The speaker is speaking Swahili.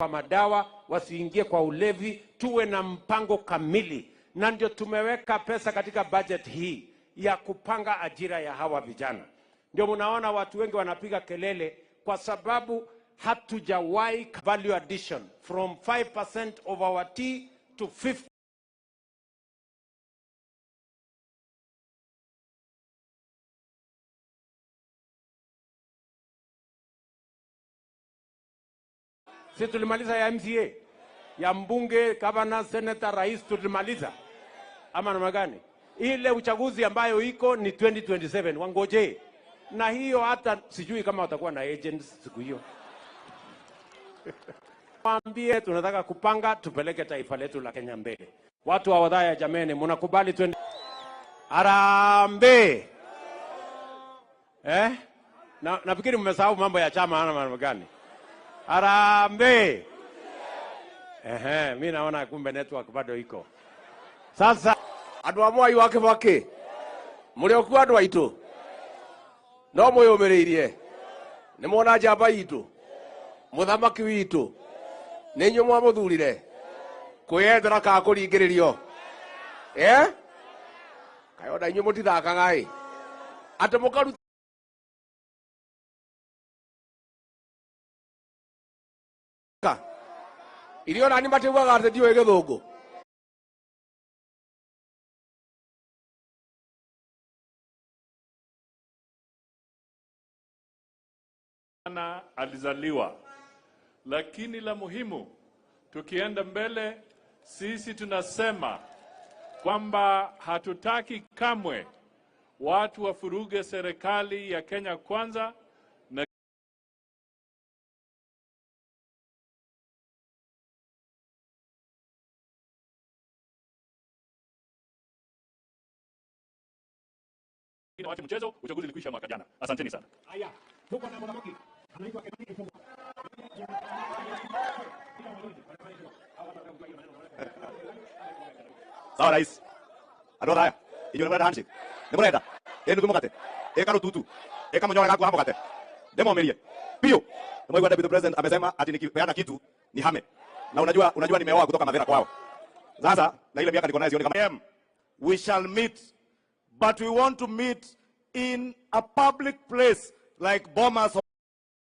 Kwa madawa, wasiingie kwa ulevi. Tuwe na mpango kamili, na ndio tumeweka pesa katika budget hii ya kupanga ajira ya hawa vijana. Ndio mnaona watu wengi wanapiga kelele kwa sababu hatujawahi value addition from 5% of our tea to 50. Si tulimaliza ya MCA, ya mbunge, governor, senator, rais, tulimaliza ama namna gani? Ile uchaguzi ambayo iko ni 2027, wangoje. Na hiyo hata sijui kama watakuwa na agents siku hiyo. Waambie tunataka kupanga tupeleke taifa letu la Kenya mbele. Watu wa Othaya, jameni, mnakubali twende? Harambee! Eh? Na nafikiri mmesahau mambo ya chama ama mambo gani? Harambee! Ehe, mimi naona kumbe network bado iko. Sasa andu a Mwai wa Kibaki muri okuo andu aitu no mwiyumiriirie ni mwona njamba itu muthamaki witu ni inyuĩ mwamuthurire kwiyethera ka kuringiririo eh kaĩ ona inyuĩ mũtithakaga ĩ atĩ mũkaruta irio nani matiugaga atĩ ndiũĩ gĩthũngũ. Alizaliwa, lakini la muhimu tukienda mbele, sisi tunasema kwamba hatutaki kamwe watu wafuruge serikali ya Kenya Kwanza na waache mchezo. Uchaguzi ulikwisha mwaka jana. Asanteni sana. Haya, tuko na mwanamke anaitwa Sawa rais. Andũ aya, inyuĩ nĩ mũrenda handshake? Nĩ mũrenda? Ĩ nuthu mũgate? Ĩ karututu? Ĩ kamũnyore gaku ha mũgate? Ndĩmomĩrie biũ. Nĩ mwaigua Deputy President amesema ati nikipeana kitu ni hame. Na unajua nimeoa kutoka Mathira kwao. Sasa na ile miaka niko nayo sioni kama we shall meet, but we want to meet in a public place like Bomas.